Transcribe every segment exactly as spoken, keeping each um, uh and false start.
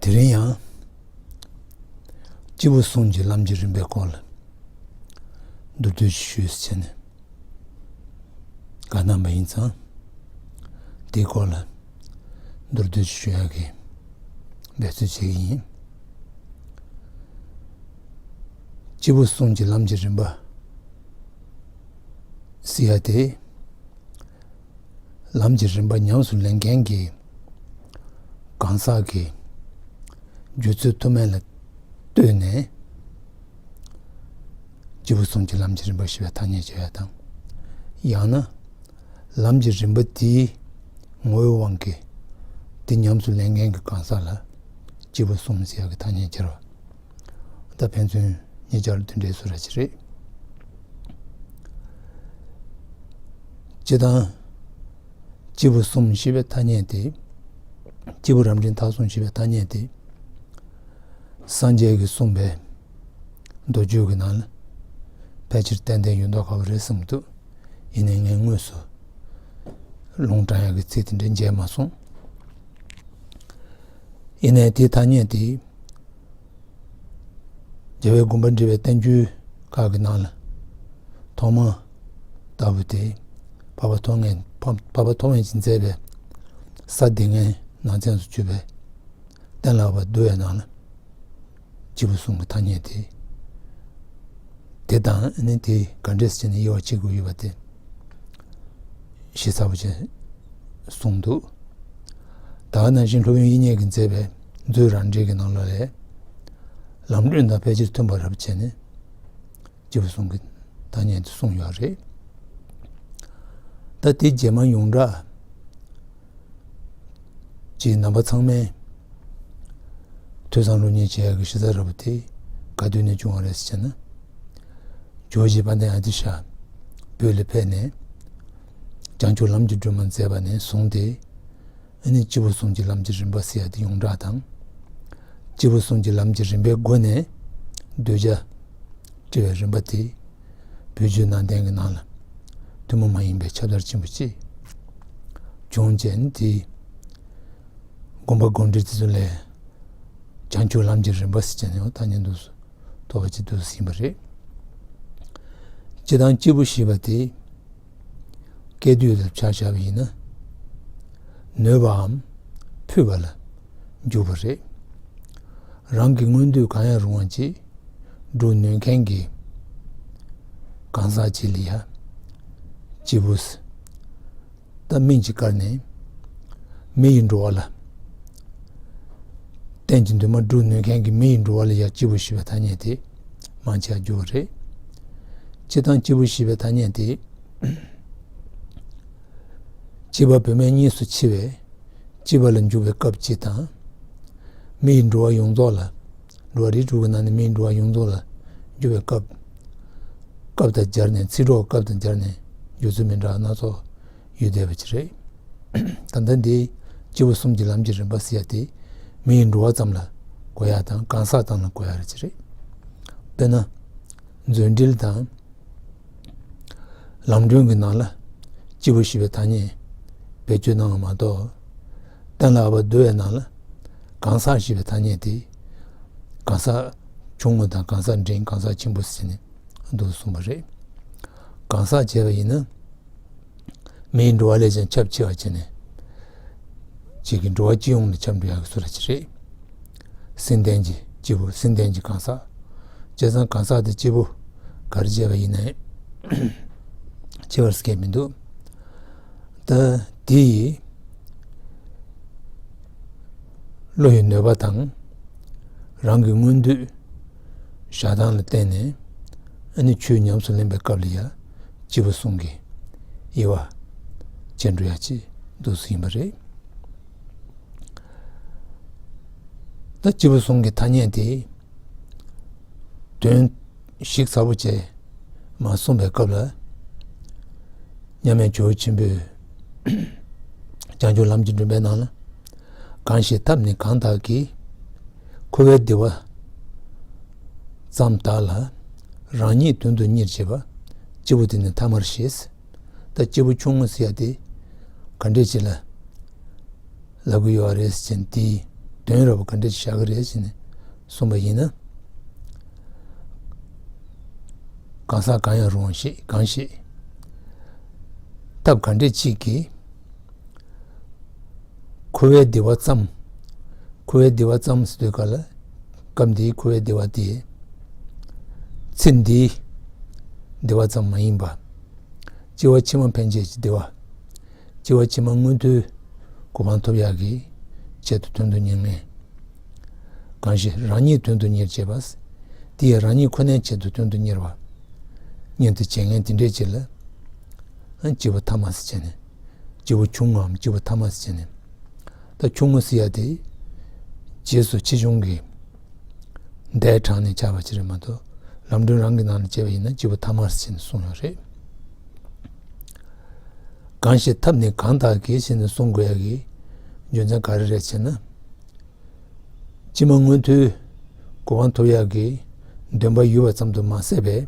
དེ་རིང་ཡང་སྐྱེས་བུ་གསུམ་གྱི་ལམ་གྱི་རིམ་པའི་སྐོར་ལ་མདོར་བསྡུས་ཤིག་ཞུས་ཟེར་བྱས་ནས་བཀའ་གནང་བ་ཡིན་ཙང་། དེའི་སྐོར་ལ་མདོར་བསྡུས་ཤིག་ཞུ་ཡག་གི་འབད་རྩོལ་བྱེད་ཀྱི་ཡིན། སྐྱེས་བུ་གསུམ་གྱི་ལམ་གྱི་རིམ་པ་ཟེར་ཡ་དེ། ལམ་གྱི་རིམ་པ་ཉམས་སུ་ལེན་མཁན་གྱི་གང་ཟག་གི་སྒྱུ་རྩལ་མཐུ་དམན་ལ་ལྟོས་ནས་སྐྱེས་བུ་གསུམ་གྱི་ལམ་གྱི་རིམ་པ་ཞེས་པའི་ཐ་སྙད་བྱེད་ཡ་དང་། ཡང་ན་ལམ་གྱི་རིམ་པ་དེའི་ངོ་བོའི་དབང་གིས་དེ་ཉམས་སུ་ལེན་མཁན་གྱི་གང་ཟག་ལ་སྐྱེས་བུ་གསུམ་ཟེར་ཡ་གི་ཐ་སྙད་སྦྱར་བ། ད་ཕན་ཚུན་གཉིས་ཆར་དེ་འདྲའི་བཟོ་འདྲ་ཅིག་རེད། སྤྱིར་བཏང་སྐྱེས་བུ་གསུམ་ཞེས་པའི་ཐ་སྙད་དེ། སྐྱེས་བུ་རབ་འབྲིང་ཐ་གསུམ་ཞེས་པའི་ཐ་སྙད་དེ། སངས་རྒྱས་ཀྱིས་གསུངས་པའི་མདོ་རྒྱུད་ཀྱི་ནང་ལ་ཕལ་ཆེར་ཏན་ཏན་ཡོད་མདོག་ཁ་པོ་རེད་བསམ་གྱི་འདུག་ཡིན་ནའི་ངས་དངོས་སུ་ལུང་དྲངས་ཡག་གི་ཚིག་དེ་འདྲ་མཇལ་མ་སོང་། ཡིན་ནའི་དེའི་ཐ་སྙད་དེ། རྒྱལ་བའི་དགོངས་པ་འགྲེལ་བའི་བསྟན་བཅོས་ཁག་གི་ནང་ལ་ཐོག་མ་ལྟ་བུ་དེ། འཕགས་པ་ཐོགས་མེད། འཕགས་པ་ཐོགས་མེད་ཀྱིས་མཛད་པའི་ས་སྡེ་ལྔའི་ནང་ཚན་དུ་གྱུར་པའི་གཏན་ལ་དབབ་པ་བསྡུ་བའི་ནང་ལ་སྐྱེས་བུ་གསུམ་གྱི་ཐ་སྙད་དེ། དེ་དང་ནི་དེ་ག་འདྲས་བྱས་ནས་དབྱེ་བ་ཕྱེ་དགོས་ཡོད་པ་དེ་ཞིབ་ཚགས་པོ་བྱས་གསུངས་འདུག་ད་ག་ནང་བཞིན་སློབ་དཔོན་དབྱིག་གཉེན་གྱིས་མཛད་པའི་མཛོད་རང་འགྲེལ་གྱི་ནང་ལོགས་ལས། ལམ་སྒྲོན་དང་ཕལ་ཆེར་མཐུན་པར་རབ་བྱས་ནས་སྐྱེས་བུ་གསུམ་གྱི་ཐ་སྙད་དེ་གསུངས་ཡོད་རེད། ད་དེ་རྗེས་མ་ཡོངས་གྲགས་ཀྱི་རྣམ་པ་ཚང་མས་ཐོས་བསམ་སློབ་གཉེར་བྱེད་ཡག་གི་གཞི་རྩ་ར་བ་དེ་ག་དུས་ནས་བྱུང་བ་རེད་ཟེར་ན། ཇོ་བོ་རྗེ་དཔལ་ལྡན་ཨ་ཏི་ཤ་བོད་ལ་ཕེབས་ནས་བྱང་ཆུབ་ལམ་གྱི་སྒྲོན་མ་མཛད་པ་ནས་བཟུང་སྟེ། ཨ་ནི་སྐྱེས་བུ་གསུམ་གྱི་ལམ་གྱི་རིམ་པ་ཟེར་ཡ་དེ་ཡོངས་གྲགས་དང་། སྐྱེས་བུ་གསུམ་གྱི་ལམ་གྱི་རིམ་པའི་སྒོ་ནས་གདུལ་བྱ་སྤྲུལ་བའི་རིམ་པ་དེ་བོད་བརྒྱུད་ནང་བསྟན་གྱི་ནང་ལ་ཐུན་མོང་མ་ཡིན་པའི་ཁྱབ་བརྡལ་ཆེན་པོ་ཅིག་བྱུང་རྗེས་ནི་དེའི་དགོངས་པ་དགོངས་འགྲེལ་དེ་ཚོ་ལས་བྱང་ཆུབ་ལམ་གྱི་རིམ་པ་ཟེར་བྱས་ནས་ཐ་སྙད་འདུག་སེ་ཐོབ་པ་ཅིག་འདུག་ཟིན་པ་རེད། སྤྱིར་བཏང་སྐྱེས་བུ་ཞེས་པ་དེ་སྐྱེ་དུས་ལ་ཆ་བཞག་པ་ཡིན་ན། ནོད་པའམ་ཕུད་པ་ལ་འཇུག་པ་རེད། རང་གི་མངོན་འདོད་གང་ཡང་རུང་བ་ཅིག་སྒྲུབ་ནུས་མཁན་གྱི་གང་ཟག་ཅིག་ལ་ཡ་སྐྱེས་བུ་ཟེར། ད་མིང་གཅིག་བཀར་ནས་མི་ཡི་འགྲོ་བ་ལ། གཏན་གྱི་འདུན་མ་སྒྲུབ་ནུས་མཁན་གྱི་མི་ཡི་འགྲོ་བ་ལ་ཡང་སྐྱེས་བུ་ཞེས་པའི་ཐ་སྙད་དེ་མང་ཆེ་བ་རྒྱུ་བ་རེད། སྤྱིར་བཏང་སྐྱེས་བུ་ཞེས་པའི་ཐ་སྙད་དེ། སྐྱེས་པ་བུད་མེད་གཉིས་སུ་ཕྱེ་བའི་སྐྱེས་པ་ལ་འཇུག་པའི་སྐབས་སྤྱི་དང་། མི་ཡི་འགྲོ་བ་ཡོངས་རྫོགས་ལ། འགྲོ་བ་རིགས་དྲུག་གི་ནང་ནས་མི་ཡི་འགྲོ་བ་ཡོངས་རྫོགས་ལ་འཇུག་པའི་སྐབས། སྐབས་དང་སྦྱར་ནས་ཚིག་གྲོགས་སྐབས་དང་སྦྱར་ནས་སྦྱོར་ཚུལ་མི་འདྲ་སྣ་ཚོགས་ཡོད་བསྡད་པ་ཅིག་རེད། ད་ལྟ་འདི་སྐྱེས་བུ་གསུམ་གྱི་ལམ་གྱི་རིམ་པ་ཟེར་ཡ་དེ་མི་ཡི་འགྲོ་བ་ཙམ་ལ་གོ་ཡ་དང་གང་ཟག་ཙམ་ལ་གོ་ཡ་རེད་ཅིག་རེད། དཔེར་ན། མཛོད་འགྲེལ་དང་། ལམ་སྒྲོན་གྱི་ནང་ལ་སྐྱེས་བུ་ཞེས་པའི་ཐ་སྙད་བེད་སྤྱོད་གནང་བ་མ་གཏོགས། གཏན་ལ་དབབ་པ་བསྡུ་བའི་ནང་ལ་གང་ཟག་ཞེས་པའི་ཐ་སྙད་དེ་གང་ཟག་ཆུང་ངུ་དང་གང་ཟག་འབྲིང་གང་ཟག་ཆེན་པོ་ཟེར་ནས་འདུག་གསུངས་པ་རེད། གང་ཟག་བྱས་པ་ཡིན་ན་མིའི་འགྲོ་བ་ལས་ཀྱང་ཁྱབ་ཆེ་བ་བྱས་ནས་གཅིག་གི་འགྲོ་བ་སྤྱི་ཡོངས་ལ་ཁྱབ་འགྲོ་ཡག་གི་བཟོ་འདྲ་ཅིག་རེད། སེམས་ལྡན་གྱི་སྐྱེས་བུ་སེམས་ལྡན་གྱི་གང་ཟག་བྱས་ཙང་གང་ཟག་དེ་སྐྱེས་བུ་ག་རེ་བྱས་པ་ཡིན་ནའི་ཁྱད་པར་སྐད་མི་འདུག་ད་དེ་ཡི་བློ་ཡི་ནུས་པ་དང་རང་གི་མངོན་འདོད་བཞག་སྟངས་ལ་བརྟེན་ནས་ཨ་ནི་ཆོས་ཉམས་སུ་ལེན་པའི་སྐབས་ལ་ཡང་སྐྱེས་བུ་གསུམ་གྱི་དབྱེ་བ་ཕྱེ་འགྲོ་ཡག་ཅིག་འདུག་སེ་ཡིན་པ་རེད། ད་སྐྱེས་བུ་གསུམ་གྱི་ཐ་སྙད་དེ་དོན་ཞིབ་ཚགས་པོ་བྱས་མ་གསུངས་པའི་སྐབས་ལ། མཉམ་མེད་ཇོ་བོ་ཆེན་པོས་བྱང་ཆུབ་ལམ་གྱི་སྒྲོན་པའི་ནང་ལ། གང་ཞིག་ཐབས་ནི་གང་དག་གིས། འཁོར་བའི་བདེ་བ་ཙམ་དག་ལ། རང་ཉིད་དོན་དུ་གཉེར་བྱེད་པ། སྐྱེས་བུ་དེ་ནི་ཐ་མར་ཤེས། ད་སྐྱེས་བུ་ཆུང་ངུ་ཟེར་ཡ་དེ་ག་འདྲས་ཅིག་ལ་ལབ་ཀྱི་ཡོད་རེད་ཟེར་ན། དེའི་ དོན་ར་བ་ག་འདྲ་ཞིག་བཞག་གི་རེད་ཟེར་ནས་གསུངས་པ་ཡིན་ན། གང་ཟག་གང་ཡང་རུང་བ་ཞིག་གང་ཞིག་ཐབས་ག་འདྲ་ཅིག་གིས་འཁོར་བའི་བདེ་བ་ཙམ། འཁོར་བའི་བདེ་བ་ཙམ་ཟེར་དུས་ག་ལ། སྐབས་འདིའི་འཁོར་བའི་བདེ་བ་དེ། ཚེ་འདིའི་བདེ་བ་ཙམ་མ་ཡིན་པ། སྐྱེ་བ་ཕྱི་མ་ཕན་ཆད་ཀྱི་བདེ་བ། སྐྱེ་བ་ཕྱི་མ་མངོན་མཐོའི་གོ་འཕང་ཐོབ་ཡག་གི་ཆེད་དུ་དོན་དུ་གཉེར་མཁན། གང་ཞིག་རང་ཉིད་དོན་དུ་གཉེར་བྱེད་པ། དེ་ཡང་རང་ཉིད་ཁོ་ནའི་ཆེད་དུ་དོན་དུ་གཉེར་བ། གཉེར་དུ་བྱེད་མཁན་དེ་འདྲས་ཅིག་ལ། སྐྱེས་བུ་ཐ་མ་ཟེར་བྱས་ནས། སྐྱེས་བུ་ཆུང་ངུའམ་སྐྱེས་བུ་ཐ་མ་ཟེར་བྱས་ནས། ད་ཆུང་ངུ་ཟེར་ཡ་དེ། རྗེས་སུ་ཆེ་ཆུང་གི་བརྡས་དྲངས་ནས་བྱ་བ་ཅིག་རེད་མ་གཏོགས། ལམ་སྒྲོན་རང་གི་ནང་ལ་བྱས་པ་ཡིན་ན་སྐྱེས་བུ་ཐ་མ་ཟེར་བྱས་ནས་གསུངས་ཡོད་རེད། གང་ཞིག་ཐབས་ནི་གང་དག་གིས་ཟེར་ནས་གསུང་དགོས་ཡ་གི་རྒྱུ་མཚན་ག་རེ་རེད་ཟེར་ན། ཕྱི་མ་མངོན་མཐོའི་གོ་འཕང་ཐོབ་ཡག་གི་འདུན་པ་ཡོད་པ་ཙམ་དུ་མ་ཟད་པའི།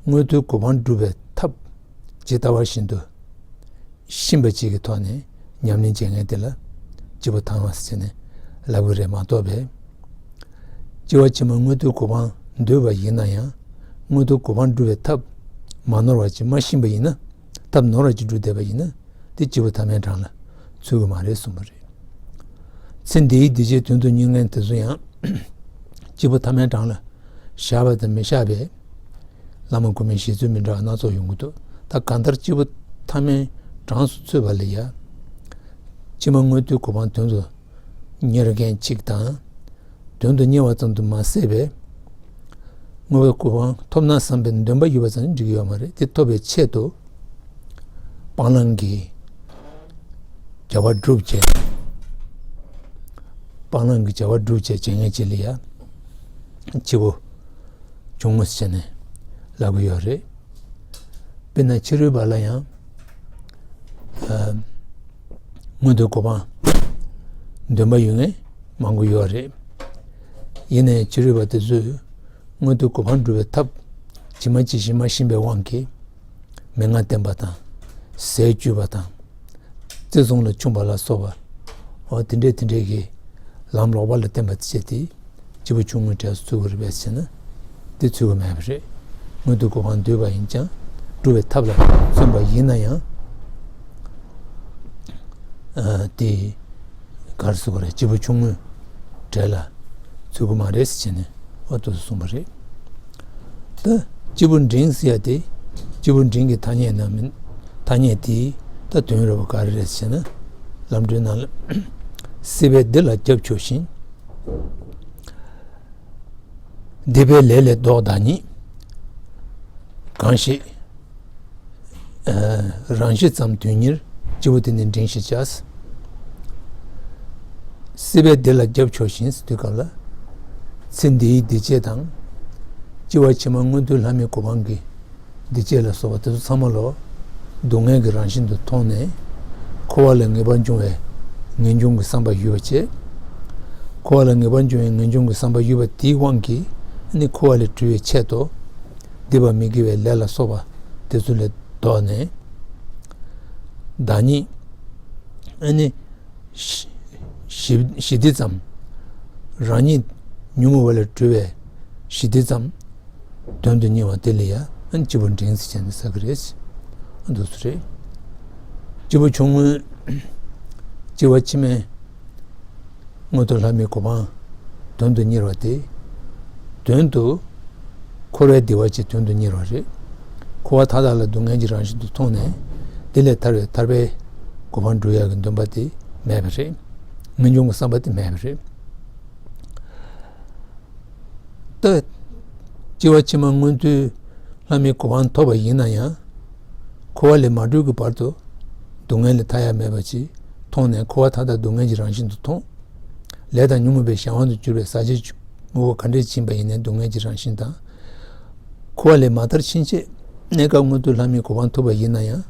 མངོན་མཐོའི་གོ་འཕང་སྒྲུབ་པའི་ཐབས་ཇི་ལྟ་བ་བཞིན་དུ་ཤེས་པ་ཅིག་གི་ཐོག་ནས་ཉམས་ལེན་བྱེད་མཁན་དེ་ལ་སྐྱེས་བུ་ཐ་མ་ཟེར་ནས་ལབ་ཀྱི་རེད་མ་གཏོགས་པས། སྐྱེ་བ་ཕྱི་མ་མངོན་མཐོའི་གོ་འཕང་འདོད་པ་ཡིན་ན་ཡང་། མངོན་མཐོའི་གོ་འཕང་སྒྲུབ་པའི་ཐབས་མ་ནོར་བ་ཅིག་མ་ཤེས་པ་ཡིན་ན། ཐབས་ནོར་བ་ཅིག་སྒྲུབ་བསྡད་པ་ཡིན་ན། དེ་སྐྱེས་བུ་ཐ་མའི་གྲངས་ལ་ཚུད་ཀྱི་མ་རེད་གསུངས་པ་རེད། ཚེ་འདིའི་བདེ་སྐྱིད་དོན་དུ་གཉེར་མཁན་དེ་ཚོ་ཡང་། སྐྱེས་བུ་ཐ་མའི་གྲངས་ལ་བཞག་པ་དང་མི་བཞག་པའི་བླ་མ་དགོན་པའི་བཞེད་ཚུལ་མི་འདྲ་བ་སྣ་ཚོགས་ཡོང་གི་འདུག་ད་གང་ལྟར་སྐྱེས་བུ་ཐ་མའི་གྲངས་སུ་ཚུད་པ་ལ་ཡ། ཕྱི་མ་མངོན་མཐོའི་གོ་འཕང་དོན་དུ་གཉེར་མཁན་གཅིག་དང་། དོན་དུ་གཉེར་བ་ཙམ་དུ་མ་ཟད་པའི། དངོས་པོའི་གོ་འཕང་ཐོབ་ན་བསམ་པའི་འདུན་པ་ཡོད་པ་ཙམ་འགྲིག་གི་ཡོད་མ་རེད། དེ་ཐོབ་པའི་ཆེད་དུ། སྤང་བླང་གི་བྱ་བ་སྒྲུབ་བྱེད། སྤང་བླང་གི་བྱ་བ་སྒྲུབ་བྱེད་བྱེད་མཁན་ཅིག་ལ་ཡ། སྐྱེས་བུ་ཆུང་ངུ་ཟེར་ནས་ལབ་ཀྱི་ཡོད་རེད། དཔེར་ན་ཕྱི་རོལ་པ་ལ་ཡང་། ཨ། མངོན་མཐོའི་གོ་འཕང་འདུན་པ་ཡོད་མཁན་མང་པོ་ཡོད་རེད། ཡིན་ནའི་ཕྱི་རོལ་པ་དེ་ཚོས་མངོན་མཐོའི་གོ་འཕང་སྒྲུབ་པའི་ཐབས་ཇི་མ་ཇི་བཞིན་མ་ཤེས་པའི་དབང་གིས། མན་ངག་བསྟན་པ་དང་། ཟས་བཅུད་པ་དང་། བརྩི་སྲུང་ལ་འཆུམས་པ་ལ་སོགས་པ། འོ་དེ་འདྲས་དེ་འདྲས་ཀྱི་ལམ་ལོག་པ་ལ་བརྟེན་པ་བྱས་ཏེ། སྐྱེས་བུ་ཆུང་ངུའི་གྲས་སུ་ཚུད་ཀྱི་རེད་པས་ཟེར་ན། དེ་ཚུད་ཀྱི་མེད་པ་རེད། མངོན་མཐོའི་གོ་འཕང་འདོད་པ་ཡིན་ཀྱང་། སྒྲུབ་པའི་ཐབས་ལ་བརྩོན་པ་ཡིན་ན་ཡང་། ཨ། དེ་ག་རེ་ཟེར་དགོས་རེད། སྐྱེས་བུ་ཆུང་ངུའི་གྲས་ལ་ཚུད་ཀྱི་མ་རེད་ཟེར་བྱས་ནས་འོ་དེ་ཚོ་གསུངས་པ་རེད། ད་སྐྱེས་བུ་འབྲིང་ཟེར་ཡ་དེ། སྐྱེས་བུ་འབྲིང་གི་ཐ་སྙད་ནང་མིན། ཐ་སྙད་དེའི་ད་དོན་ར་བ་ག་རེ་རེད་ཟེར་ན། ལམ་སྒྲོན་ནང་ལ། སྲིད་པའི་བདེ་ལ་རྒྱབ་ཕྱོགས་ཤིང་། སྡིག་པའི་ལས་ལས་བཟློག་བདག་ཉིད། གང་ཞིག་ཨ། རང་བཞིན་ཙམ་དོན་གཉེར། སྐྱེས་བུ་དེ་ནི་འབྲིང་ཞེས་བྱ། སྲིད་པའི་བདེ་ལ་རྒྱབ་ཕྱོགས་ཤིང་ཟེར་དུས་སྐབས་ལ། ཚེ་འདིའི་བདེ་སྐྱིད་དང་། སྐྱེ་བ་ཕྱི་མ་མངོན་མཐོའི་ལྷ་མིའི་གོ་འཕང་གི་བདེ་སྐྱིད་ལ་སོགས་པ་དེ་ཚོ་ཚང་མ་ལོ། སྡུག་བསྔལ་གྱི་རང་བཞིན་དུ་མཐོང་ནས། འཁོར་བ་ལས་ངེས་པར་འབྱུང་བའི་ངེས་འབྱུང་གི་བསམ་པ་ཡོད་པ་བྱས། འཁོར་བ་ལས་ངེས་པར་འབྱུང་བའི་ངེས་འབྱུང་གི་བསམ་པ་ཡོད་པ་དེའི་དབང་གིས་ནི་འཁོར་བ་ལས་གྲོལ་བའི་ཆེད་དུ། སྡིག་པ་མི་དགེ་བའི་ལས་ལ་སོགས་པ་དེ་ཚོ་ལས་ལྡོག་ནས། བདག་ཉིད་ཨ་ནི་ཞི་ཞི་བདེ་ཙམ། རང་ཉིད་ཉོན་མོངས་པ་ལས་གྲོལ་བའི་ཞི་བདེ་ཙམ་དོན་དུ་གཉེར་བ་དེ་ལ་ཡང་ཨ་ནི་སྐྱེས་བུ་འབྲིང་ཟེར་བྱས་ནས་ཟེར་གི་རེད། ཨ་འདུག་སེ་རེད། སྐྱེས་བུ་ཆུང་ངུ། སྐྱེ་བ་ཕྱི་མའི་མངོན་མཐོ་ལྷ་མིའི་གོ་འཕང་དོན་དུ་གཉེར་བ་སྟེ། དོན་དུ་འཁོར་བའི་བདེ་བ་ཅིག་དོན་དུ་གཉེར་བ་རེད། འཁོར་བ་མཐའ་དག་ལ་སྡུག་བསྔལ་གྱི་རང་བཞིན་དུ་མཐོང་ནས། དེ་ལས་ཐར་བའི་ཐར་པའི་གོ་འཕང་སྒྲུབ་ཡག་གི་འདུན་པ་དེ་མེད་པ་རེད། ངེས་འབྱུང་གི་བསམ་པ་དེ་མེད་པ་རེད། ད། སྐྱེ་བ་ཕྱི་མ་མངོན་མཐོའི་ལྷ་མིའི་གོ་འཕང་ཐོབ་པ་ཡིན་ན་ཡང་། འཁོར་བ་ལས་མ་གྲོལ་གྱི་བར་དུ་སྡུག་བསྔལ་ལས་ཐར་ཡ་མེད་པ་ཅིག་མཐོང་ནས་འཁོར་བ་མཐའ་དག་སྡུག་བསྔལ་གྱི་རང་བཞིན་དུ་མཐོང་། ལས་དང་ཉོན་མོངས་པའི་གཞན་དབང་དུ་གྱུར་པའི་ཟག་བཅས་དངོས་པོ་ག་འདྲས་ཕྱིན་པ་ཡིན་ནའི་སྡུག་བསྔལ་གྱི་རང་བཞིན་དང་། འཁོར་བ་ལས་མ་ཐར་ཕྱིན་ཆད་གནས་སྐབས་མངོན་མཐོའི་ལྷ་མིའི་གོ་འཕང་ཐོབ་པ་ཡིན་ན་ཡང་།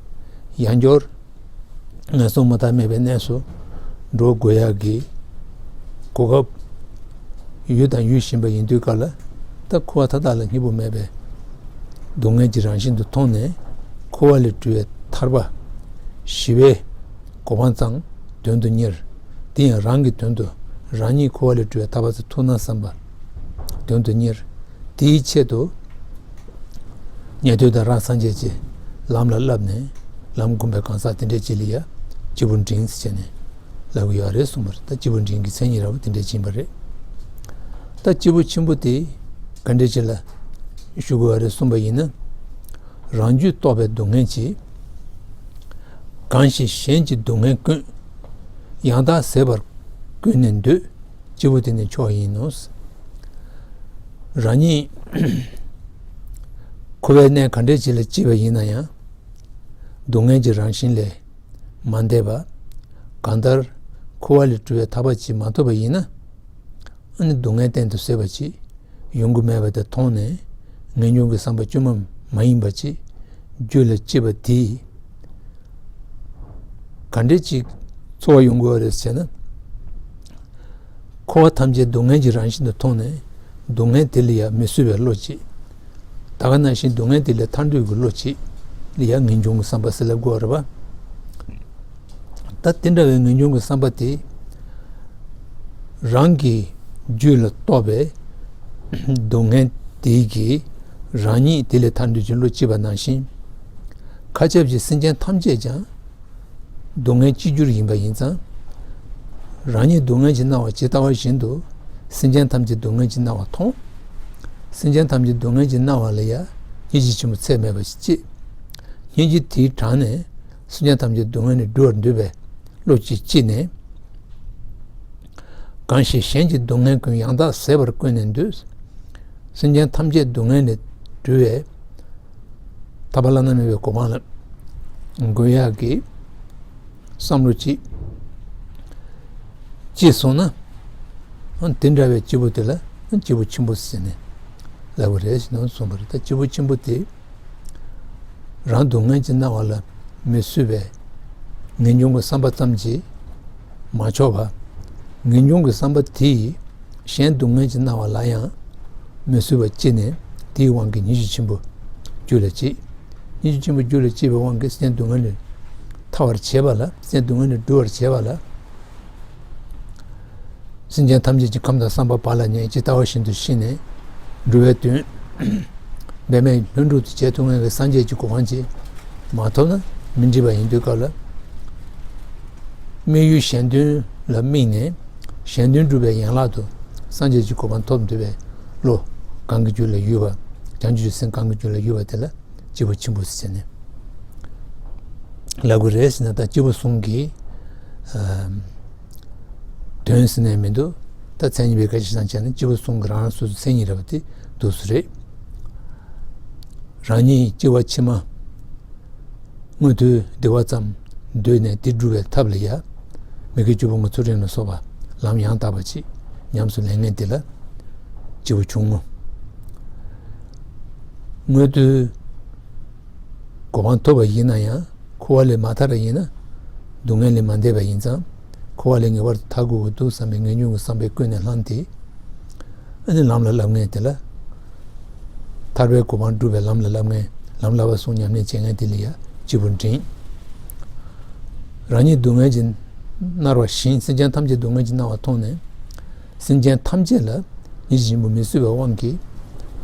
ཡང་བསྐྱར་ངན་སོང་མུ་མཐའ་མེད་པའི་གནས་སུ་འགྲོ་དགོས་ཡག་གི་གོ་སྐབས་ཡོད་དང་ཡོད་བཞིན་པ་ཡིན་དུས་སྐབས་ལ། ད་འཁོར་བ་མཐའ་དག་ལ་སྙིང་པོ་མེད་པའི་སྡུག་བསྔལ་གྱི་རང་བཞིན་དུ་མཐོང་ནས། འཁོར་བ་ལས་གྲོལ་བའི་ཐར་པ། ཞི་བའི་གོ་འཕང་ཙམ་དོན་དུ་གཉེར། དེ་ཡང་རང་གི་དོན་དུ་ རང་ཉིད་འཁོར་བ་ལས་གྲོལ་བའི་ཐར་པ་ཚུར་ཐུབ་ན་བསམ་པ་དོན་དུ་གཉེར། དེའི་ཆེད་དུ་ཉན་ཐོས་དང་རང་སངས་རྒྱས་ཀྱིས་ལམ་ལ་བསླབས་ནས་ལམ་བསྒོམས་པའི་གང་ཟག་དེ་འདྲའི་ཅིག་ལ་ཡ་སྐྱེས་བུ་འབྲིང་ཟེར་བྱས་ནས་ལབ་ཀྱི་ཡོད་རེད་གསུངས་པ་རེད། ད་སྐྱེས་བུ་འབྲིང་གི་མཚན་ཉིད་ར་བ་དེ་འདྲའི་ཅིག་ཡིན་པ་རེད། ད་སྐྱེས་བུ་ཆེན་པོ་དེ་ག་འདྲའི་ཅིག་ལ་ཞུ་དགོས་པ་རེད་གསུངས་པ་ཡིན་ན། རང་རྒྱུད་རྟོགས་པའི་སྡུག་བསྔལ་གྱིས། གང་ཞིག་གཞན་གྱི་སྡུག་བསྔལ་ཀུན། ཡང་དག་ཟད་པར་ཀུན་ནས་འདོད། སྐྱེས་བུ་དེ་ནི་མཆོག་ཡིན་ནོ། རང་ཉིད་འཁོར་བའི་གནས་ག་འདྲའི་ཅིག་ལ་སྐྱེས་པ་ཡིན་ན་ཡང་། སྡུག་བསྔལ་གྱི་རང་བཞིན་ལས་མ་འདས་པ། གང་ལྟར་འཁོར་བ་ལས་གྲོལ་བའི་ཐར་པ་ཅིག་མ་ཐོབ་པ་ཡིན་ན། ཨ་ནི་སྡུག་བསྔལ་གཏན་དུ་ཟད་པ་ཅིག་ཡོང་གི་མེད་པ་དེ་མཐོང་ནས་ངེས་འབྱུང་གི་བསམ་པ་བཅོས་མ་མ་ཡིན་པ་ཅིག་རྒྱུད་ལ་སྐྱེས་པ་དེས་ག་འདྲས་ཅིག་ཚོར་བ་ཡོང་དགོས་པ་རེད་ཟེར་ན། འཁོར་བ་ཐམས་ཅད་སྡུག་བསྔལ་གྱི་རང་བཞིན་དུ་མཐོང་ནས་སྡུག་བསྔལ་དེ་ལ་ཡང་མི་བཟོད་པའི་བློ་ཅིག་ད་ག་ནང་བཞིན་སྡུག་བསྔལ་དེ་ལས་ཐར་འདོད་ཀྱི་བློ་ཅིག་ལ་ཡང་ངེས་འབྱུང་གི་བསམ་པ་ཟེར་ལབ་དགོས་པ་རེད་པ། ད་དེ་འདྲ་བའི་ངེས་འབྱུང་གི་བསམ་པ་དེ་རང་གི་རྒྱུད་ལ་གཏོགས་པའི་སྡུག་བསྔལ་དེ་གིས་རང་ཉིད་དེ་ལས་ཐར་འདོད་ཀྱི་བློ་སྐྱེས་པ་ནང་བཞིན། མཁའ་ཁྱབ་ཀྱི་སེམས་ཅན་ཐམས་ཅད་ཀྱང་སྡུག་བསྔལ་གཅིག་གྱུར་ཡིན་པ་ཡིན་ཙང་། རང་ཉིད་སྡུག་བསྔལ་གྱིས་མནར་བ་ཇི་ལྟ་བ་བཞིན་དུ་སེམས་ཅན་ཐམས་ཅད་སྡུག་བསྔལ་གྱིས་མནར་བ་མཐོང་། སེམས་ཅན་ཐམས་ཅད་སྡུག་བསྔལ་གྱིས་མནར་བ་ལ་ཡང་སྙིང་རྗེ་ཆེན་པོ་ཚད་མེད་པ་ཞིག་སྐྱེས། སྙིང་རྗེ་དེའི་དྲང་ནས་སེམས་ཅན་ཐམས་ཅད་སྡུག་བསྔལ་ནས་སྒྲོལ་བར་འདོད་པའི་བློ་ཅིག་སྐྱེས་ནས། གང་ཞིག་གཞན་གྱི་སྡུག་བསྔལ་ཀུན། ཡང་དག་ཟད་པར་ཀུན་ནས་འདོད། སེམས་ཅན་ཐམས་ཅད་སྡུག་བསྔལ་ནས་སྒྲོལ་བའི་ཐར་པ་བླ་ན་མེད་པའི་གོ་འཕང་ལ་འགོད་ཡག་གི་བསམ་བློ་ཅིག་སྐྱེས་སོང་ན། དེ་འདྲ་བའི་སྐྱེས་བུ་དེ་ལ་སྐྱེས་བུ་ཆེན་པོ་ཟེར་ནས་ལབ་པ་རེད་ཟེར་ནས་གསུངས་པ་རེད། ད་སྐྱེས་བུ་ཆེན་པོ་དེ། རང་སྡུག་བསྔལ་གྱིས་མནར་བ་ལ་མི་བཟོད་པའི་ངེས་འབྱུང་གི་བསམ་པ་ཙམ་གྱིས་མ་ཆོག་པ། ངེས་འབྱུང་གི་བསམ་པ་དེས་གཞན་སྡུག་བསྔལ་གྱིས་མནར་བ་ལ་ཡང་མི་བཟོད་པ་སྐྱེས་ནས་དེའི་དབང་གིས་སྙིང་རྗེ་ཆེན་པོ་རྒྱུད་ལ་སྐྱེས། སྙིང་རྗེ་ཆེན་པོ་རྒྱུད་ལ་སྐྱེས་པའི་དབང་གིས་སེམས་ཅན་སྡུག་བསྔལ་ལས་ཐར་བར་བྱེད་པ་ལ། སེམས་ཅན་སྡུག་བསྔལ་ལས་སྒྲོལ་བར་བྱེད་པ་ལ། སེམས་ཅན་ཐམས་ཅད་ཀྱི་ཁམས་དང་བསམ་པ་བག་ལ་ཉལ་ཇི་ལྟ་བ་བཞིན་དུ་ཤི་ནས་འགྲོ་བའི་དོན་འབད་མེད་ལྷུན་གྲུབ་ཏུ་བྱེད་ཐུབ་མཁན་གྱི་སངས་རྒྱས་ཀྱི་གོ་འཕང་ཅིག་མ་ཐོབ་ན་མི་འགྲིག་པ་ཡིན་དུས་སྐབས་ལ། དམིགས་ཡུལ་གཞན་དོན་ལ་དམིགས་ནས་གཞན་དོན་སྒྲུབ་པའི་ཡན་ལག་ཏུ་སངས་རྒྱས་ཀྱི་གོ་འཕང་ཐོབ་འདོད་པའི་བློ་གང་གི་རྒྱུད་ལ་ཡོད་པ། བྱང་ཆུབ་ཀྱི་སེམས་གང་གི་རྒྱུད་ལ་ཡོད་པ་དེ་ལ། སྐྱེས་བུ་ཆེན་པོ་ཟེར་ནས་ལབ་དགོས་རེད་ཟེར་ན། ད་སྐྱེས་བུ་གསུམ་གྱི་ཨམ་དོན་ཟེར་ནས་མི་འདུག་ད་མཚན་ཉིད་པའི་སྐད་ཆ་བྱས་ན་སྐྱེས་བུ་གསུམ་གྱི་རང་རང་སོ་སོའི་མཚན་ཉིད་རེད་པ། དེ་འདུག་སེ་རེད། རང་ཉིད་སྐྱེ་བ་ཕྱི་མ་དངོས་དུ་བདེ་བ་ཙམ་འདོད་ནས་དེ་སྒྲུབ་པའི་ཐབས་ལ་ཡ། མི་དགེ་བཅུ་སྤོང་གི་ཚུལ་ཁྲིམས་ལ་སོགས་པ་ལམ་ཡང་དག་པ་ཅིག་ཉམས་སུ་ལེན་མཁན་དེ་ལ་སྐྱེས་བུ་ཆུང་ངུ། དངོས་དུ་གོ་འཕང་ཐོབ་པ་ཡིན་ན་ཡང་འཁོར་བ་ལས་མ་ཐར་བ་ཡིན་ན། སྡུག་བསྔལ་ལས་མ་འདས་པ་ཡིན་ཙང་འཁོར་བ་ལས་ངེས་པར་དུ་ཐར་དགོས་ཀྱི་འདུག་བསམ་པའི་ངེས་འབྱུང་གི་བསམ་པས་ཀུན་ནས་བསླངས་ཏེ། ཨ་ནི་ལམ་ལ་བསླབ་མཁན་དེ་ལ། ཐར་པའི་གོ་འཕང་སྒྲུབ་པའི་ལམ་ལ་བསླབ་མཁན། ལམ་བསླབ་པ་གསུམ་ཉམས་ལེན་བྱེད་མཁན་དེ་ལ་ཡ་སྐྱེས་བུ་འབྲིང་། རང་ཉིད་སྡུག་བསྔལ་གྱིས་མནར་བ་བཞིན་སེམས་ཅན་ཐམས་ཅད་སྡུག་བསྔལ་གྱིས་མནར་བ་མཐོང་ནས། སེམས་ཅན་ཐམས་ཅད་ལ་སྙིང་རྗེ་ཆེན་པོ་མི་བཟོད་པའི་དབང་གིས།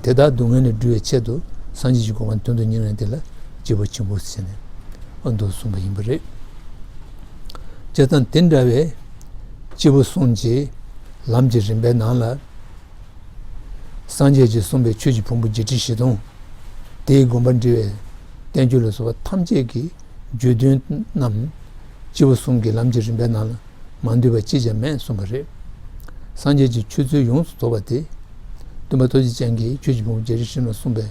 དེ་དག་སྡུག་བསྔལ་ལས་སྒྲོལ་བའི་ཆེད་དུ་སངས་རྒྱས་ཀྱི་གོ་འཕང་དོན་དུ་གཉེར་བ་དེ་ལ་སྐྱེས་བུ་ཆེན་པོ་ཟེར་ནས་ཨ་འདུག་གསུངས་པ་ཡིན་པ་རེད། བྱས་ཙང་དེ་འདྲ་བའི་སྐྱེས་བུ་གསུམ་གྱི་ལམ་གྱི་རིམ་པའི་ནང་ལ། སངས་རྒྱས་ཀྱིས་གསུངས་པའི་ཆོས་ཀྱི་ཕུང་པོ་བརྒྱད་ཁྲི་བཞི་སྟོང་། དེའི་དགོངས་པ་འགྲེལ་བའི་བསྟན་བཅོས་ལ་སོགས་པ་ཐམས་ཅད་ཀྱི་བརྗོད་དོན་རྣམས་སྐྱེས་བུ་གསུམ་གྱི་ལམ་གྱི་རིམ་པའི་ནང་ལ་མ་འདུས་པ་གཅིག་ཀྱང་མེད་གསུངས་པ་རེད། སངས་རྒྱས་ཀྱི་ཆོས་ཚུལ་ཡོངས་སུ་རྫོགས་པ་དེ། སྟོན་པ་ཐུགས་རྗེ་ཅན་གྱིས་ཆོས་ཀྱི་ཕུང་པོ་བརྒྱད་ཁྲི་བཞི་སྟོང་གསུངས་པའི་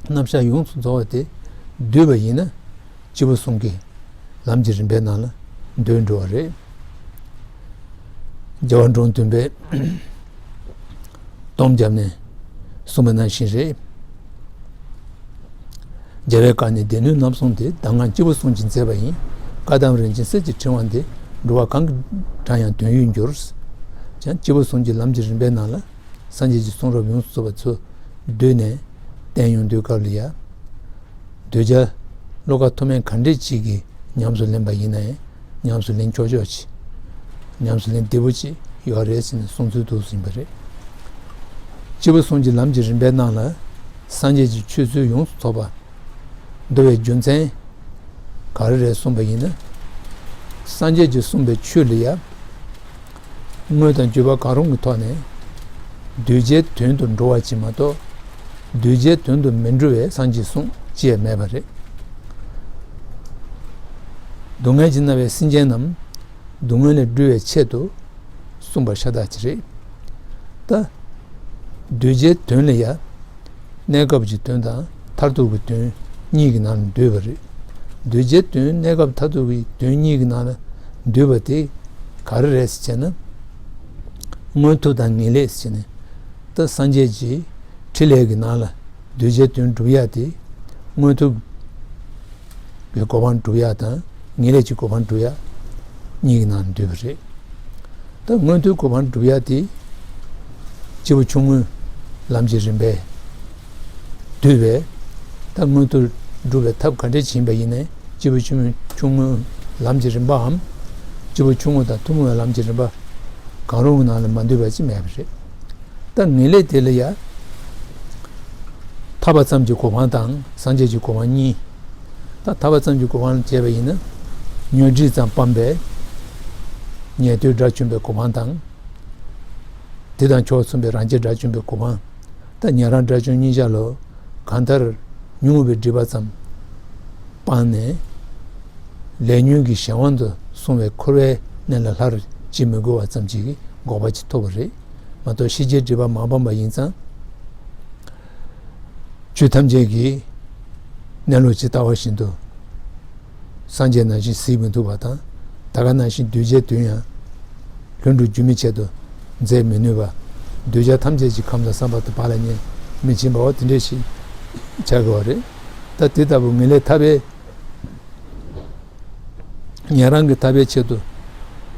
རྣམ་གཞག་ཡོངས་སུ་རྫོགས་པ་དེ་བསྡུས་པ་ཡིན་ན། སྐྱེས་བུ་གསུམ་གྱི་ལམ་གྱི་རིམ་པའི་ནང་ལ་འདུས་འགྲོ་བ་རེད། རྒྱལ་བ་འབྲོམ་སྟོན་པས་སྡོམ་བརྒྱབ་ནས་གསུངས་པ་ནང་བཞིན་རེད། རྒྱལ་བའི་བཀའ་ནི་སྡེ་སྣོད་རྣམ་གསུམ་སྟེ། གདམས་ངག་སྐྱེས་བུ་གསུམ་གྱིས་མཛད་པ་ཡིན། བཀའ་གདམས་རིན་ཆེན་གསེར་གྱི་ཕྲེང་བ་འདི། འགྲོ་བ་གང་གིས་བགྲངས་ཡང་དོན་ཡོད་འགྱུར། ཀྱང་སྐྱེས་བུ་གསུམ་གྱི་ལམ་གྱི་རིམ་པའི་ནང་ལ། སངས་རྒྱས་ཀྱི་གསུང་རབ་ཡོངས་སུ་རྫོགས་པ་ཚུར་བསྡུས་ནས་བསྟན་ཡོང་དུས་སྐབས་ལ་ཡ། གདུལ་བྱ་བློ་ཁ་ཐུག་མིན་ག་འདྲས་ཅིག་གིས་ཉམས་སུ་ལེན་པ་ཡིན་ན་ཡང་ཉམས་སུ་ལེན་ཆོག་ཆོག་ཅིག་ཉམས་སུ་ལེན་བདེ་པོ་ཅིག་ ཡོད་རེད་ཟེར་ནས་གསུང་ཚུལ་འདུག་ཟིན་པ་རེད། སྐྱེས་བུ་གསུམ་གྱི་ལམ་གྱི་རིམ་པའི་ནང་ལ་སངས་རྒྱས་ཀྱི་ཆོས་ཚུལ་ཡོངས་སུ་རྫོགས་པ་འདུ་བའི་རྒྱུ་མཚན་ག་རེ་རེད་གསུངས་པ་ཡིན་ན། སངས་རྒྱས་ཀྱིས་གསུངས་པའི་ཆོས་ལ་ཡ། དངོས་དང་བརྒྱུད་པ་གང་རུང་གི་ཐོག་ནས་གདུལ་བྱའི་དོན་དུ་འགྲོ་བ་ཅིག་མ་གཏོགས། གདུལ་བྱའི་དོན་དུ་མི་འགྲོ་བའི་སངས་རྒྱས་གསུང་ཅི་ཡང་མེད་པ་རེད། སྡུག་བསྔལ་གྱིས་མནར་བའི་སེམས་ཅན་རྣམས་སྡུག་བསྔལ་ལས་སྒྲོལ་བའི་ཆེད་དུ་གསུངས་པ་ཤ་སྟག་ཅིག་རེད། ད། གདུལ་བྱའི་དོན་ལ་ཡ། གནས་སྐབས་ཀྱི་དོན་དང་མཐར་ཐུག་གི་དོན་གཉིས་ཀྱི་ནང་ལ་འདུས་པ་རེད། གདུལ་བྱའི་དོན་གནས་སྐབས་མཐར་ཐུག་གི་དོན་གཉིས་ཀྱི་ནང་ལ་འདུས་པ་དེ་ག་རེ་རེད་ཟེར་བྱས་ན། མངོན་མཐོ་དང་ངེས་ལེགས་ཟེར་ནས། ད་སངས་རྒྱས་ཀྱི་ཕྲིན་ལས་ཀྱི་ནང་ལ་གདུལ་བྱའི་དོན་སྒྲུབ་ཡ་དེ་མངོན་མཐོ་གི་གོ་འཕང་སྒྲུབ་ཡ་དང་ངེས་ལེགས་ཀྱི་གོ་འཕང་སྒྲུབ་ཡ་གཉིས་ཀྱི་ནང་ལ་འདུས་པ་རེད། ད་མངོན་མཐོའི་གོ་འཕང་སྒྲུབ་ཡ་དེ་སྐྱེས་བུ་ཆུང་ངུའི་ལམ་གྱི་རིམ་པས་བསྡུས་པས། ད་མངོན་མཐོ་སྒྲུབ་པའི་ཐབས་ག་འདྲས་ཕྱིན་པ་ཡིན་ནའི་སྐྱེས་བུ་ཆུང་ངུ་ཆུང་ངུའི་ལམ་གྱི་རིམ་པའམ། སྐྱེས་བུ་ཆུང་ངུ་དང་ཐུན་མོང་བའི་ལམ་གྱི་རིམ་པ་གང་རུང་གི་ནང་ལ་མ་འདུས་པ་ཅིག་མེད་པ་རེད། ད་ངེས་ལེགས་དེ་ལ་ཡ། ཐར་པ་ཙམ་གྱི་གོ་འཕང་དང་སངས་རྒྱས་ཀྱི་གོ་འཕང་གཉིས། ད་ཐར་པ་ཙམ་གྱི་གོ་འཕང་ལ་བྱས་པ་ཡིན་ན། ཉོན་སྒྲིབ་ཙམ་སྤངས་པས། ཉན་ཐོས་དགྲ་བཅོམ་པའི་གོ་འཕང་དང་། དེ་དང་ཕྱོགས་མཚུངས་པའི་རང་རྒྱལ་དགྲ་བཅོམ་པའི་གོ་འཕང་། ད་ཉན་རང་དགྲ་བཅོམ་གཉིས་ཆ་ལ་གང་ལྟར་ཉོན་མོངས་པའི་སྒྲིབ་པ་ཙམ་སྤངས་ནས། ལས་ཉོན་གྱི་གཞན་དབང་དུ་སོང་བའི་འཁོར་བའི་གནས་ལ་སླར་འཇིགས་མི་དགོས་པ་ཙམ་གྱི་འགོག་པ་ཅིག་ཐོབ་པ་རེད། མ་གཏོགས་ཤེས་བྱའི་སྒྲིབ་པ་མ་སྤངས་པ་ཡིན་ཙང་། ཆོས་ཐམས་ཅད་ཀྱི་གནས་ལུགས་ཇི་ལྟ་བ་བཞིན་དུ་སངས་རྒྱས་ནང་བཞིན་གཟིགས་མི་ཐུབ་པ་དང་། ད་ག་ནང་བཞིན་གདུལ་བྱའི་དོན་ཡང་ལྷུན་གྲུབ་རྒྱུན་མི་ཆད་དུ་མཛད་མི་ནུས་པ། གདུལ་བྱ་ཐམས་ཅད་ཀྱི་ཁམས་དང་བསམ་པ་དང་བག་ལ་ཉལ་མི་ཕྱིན་པ་འོ་དེ་འདྲ་ཞིག་ཆགས་དགོས་པ་རེད། ད་དེ་ལྟ་བུ་ངེས་ལེགས་ཐར་པའི་ཉན་རང་གི་ཐར་པའི་ཆེད་དུ་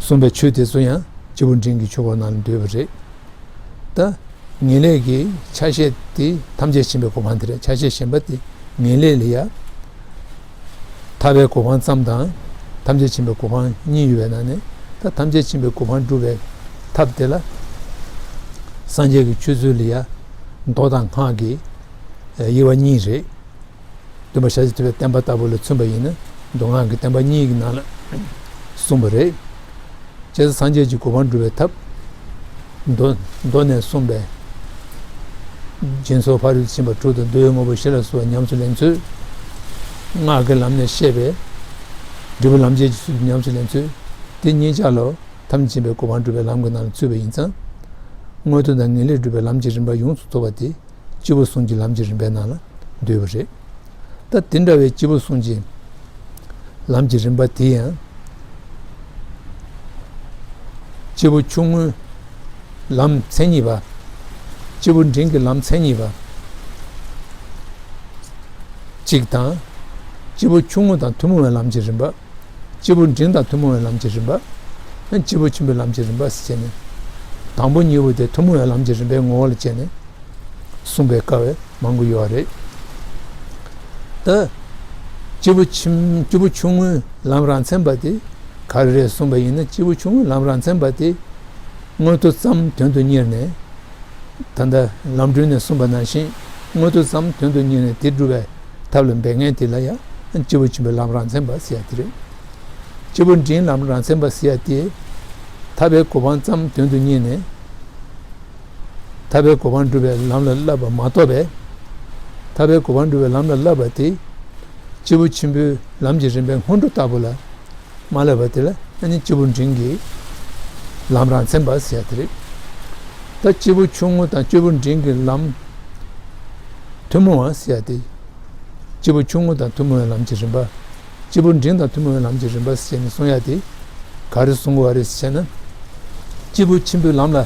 གསུངས་པའི་ཆོས་དེ་ཚོ་ཡང་སྐྱེས་བུ་འབྲིང་གི་ཆོས་སྐོར་ནང་ལ་འདུས་པ་རེད། ད་ངེས་ལེགས་ཀྱི་ཆ་ཤས་དེ་ཐམས་ཅད་མཁྱེན་པའི་གོ་འཕང་དེ་རེད། ཆ་ཤས་གཞན་པ་དེ་ངེས་ལེགས་ལ་ཡ། ཐར་པའི་གོ་འཕང་ཙམ་དང་ཐམས་ཅད་མཁྱེན་པའི་གོ་འཕང་གཉིས་ཡོད་པའི་ནང་ནས། ད་ཐམས་ཅད་མཁྱེན་པའི་གོ་འཕང་སྒྲུབ་པའི་ཐབས་དེ་ལ་སངས་རྒྱས་ཀྱི་ཆོས་ཚུལ་ལ་ཡ། མདོ་དང་སྔགས་ཀྱི་དབྱེ་བ་གཉིས་རེད། སྟོན་པ་ཞལ་བཞི་ཐུབ་པའི་བསྟན་པ་ལྟ་བུ་ལ་མཚོན་པ་ཡིན་ན། མདོ་སྔགས་ཀྱི་བསྟན་པ་གཉིས་ཀྱི་ནང་ལ་གསུངས་པ་རེད། བྱས་ཙང་སངས་རྒྱས་ཀྱི་གོ་འཕང་སྒྲུབ་པའི་ཐབས། མདོ་མདོ་ནས་གསུངས་པའི་སྦྱིན་སོགས་ཕ་རོལ་ཏུ་ཕྱིན་པ་དྲུག་དང་བསྡུ་བའི་དངོས་པོ་བཞི་ལ་སོགས་པ་ཉམས་སུ་ལེན་ཚུལ། སྔགས་ཀྱི་ལམ་ནས་བཤད་པའི་འབྲས་བུ་ལམ་བྱེད་ཀྱི་ཚུལ་དུ་ཉམས་སུ་ལེན་ཚུལ། དེ་གཉིས་ཆ་ལ་ཐམས་ཅད་མཁྱེན་པའི་གོ་འཕང་སྒྲུབ་པའི་ལམ་གྱི་ནང་ལ་ཚུད་པ་ཡིན་ཙང་། མངོན་མཐོ་དང་ངེས་ལེགས་སྒྲུབ་པའི་ལམ་གྱི་རིམ་པ་ཡོངས་སུ་རྫོགས་པ་དེ། སྐྱེས་བུ་གསུམ་གྱི་ལམ་གྱི་རིམ་པའི་ནང་ལ་འདུས་པ་རེད། ད་དེ་འདྲ་བའི་སྐྱེས་བུ་གསུམ་གྱི་ལམ་གྱི་རིམ་པ་དེ་ཡང་། སྐྱེས་བུ་ཆུང་ངུའི་ལམ་མཚན་ཉིད་པ། སྐྱེས་བུ་འབྲིང་གི་ལམ་མཚན་ཉིད་པ་གཅིག་དང་། སྐྱེས་བུ་ཆུང་ངུ་དང་ཐུན་མོང་བའི་ལམ་གྱི་རིམ་པ། སྐྱེས་བུ་འབྲིང་དང་ཐུན་མོང་བའི་ལམ་གྱི་རིམ་པ། སྐྱེས་བུ་ཆེན་པོའི་ལམ་གྱི་རིམ་པ་ཟེར་བྱས་ནས། དང་པོ་གཉིས་པོ་དེ་ཐུན་མོང་བའི་ལམ་གྱི་རིམ་པའི་ངོ་བོ་ལ་བྱས་ནས་གསུངས་པའི་སྐབས་མང་པོ་ཡོད་རེད། ད་སྐྱེས་བུ་ཆེན་སྐྱེས་བུ་ཆུང་ངུའི་ལམ་རང་མཚན་པ་དེ་ག་རེ་རེད་གསུངས་པ་ཡིན་ན། སྐྱེས་བུ་ཆུང་ངུའི་ལམ་རང་མཚན་པ་དེ་མངོན་མཐོ་ཙམ་དོན་དུ་གཉེར་ནས། ད་ལྟ་ལམ་སྒྲོན་ནས་གསུངས་པ་ནང་བཞིན་མངོན་མཐོ་ཙམ་དོན་དུ་གཉེར་ནས་དེ་སྒྲུབ་པའི་ཐབས་ལ་འབད་མཁན་དེ་ལ་ཡང་སྐྱེས་བུ་ཆེན་པོའི་ལམ་རང་མཚན་པ་ཟེར་ཡ་དེ་རེད། སྐྱེས་བུ་འབྲིང་ལམ་རང་མཚན་པ་ཟེར་ཡ་དེ། ཐར་པའི་གོ་འཕང་ཙམ་དོན་དུ་གཉེར་ནས། ཐར་པའི་གོ་འཕང་སྒྲུབ་པའི་ལམ་ལ་བསླབ་པ་མ་གཏོགས་པས། ཐར་པའི་གོ་འཕང་སྒྲུབ་པའི་ལམ་ལ་བསླབ་པ་དེ། སྐྱེས་བུ་ཆེན་པོའི་ལམ་གྱི་རིམ་པའི་སྔོན་འགྲོ་ལྟ་བུ་ལ། མ་བསླབ་པ་དེ་ལ་ཨ་ནི་སྐྱེས་བུ་འབྲིང་གི་ལམ་རང་མཚན་པ་ཟེར་ཡ་དེ་རེད། ད་སྐྱེས་བུ་ཆུང་ངུ་དང་སྐྱེས་བུ་འབྲིང་གི་ལམ། ཐུན་མོང་བ་ཟེར་ཡ་དེ། སྐྱེས་བུ་ཆུང་ངུ་དང་ཐུན་མོང་བའི་ལམ་གྱི་རིམ་པ། སྐྱེས་བུ་འབྲིང་དང་ཐུན་མོང་བའི་ལམ་གྱི་རིམ་པ་ཟེར་ནས་གསུང་ཡ་དེ། ག་རེ་གསུང་དགོས་པ་རེད་ཟེར་ན། སྐྱེས་བུ་ཆེན་པོའི་ལམ་ལ་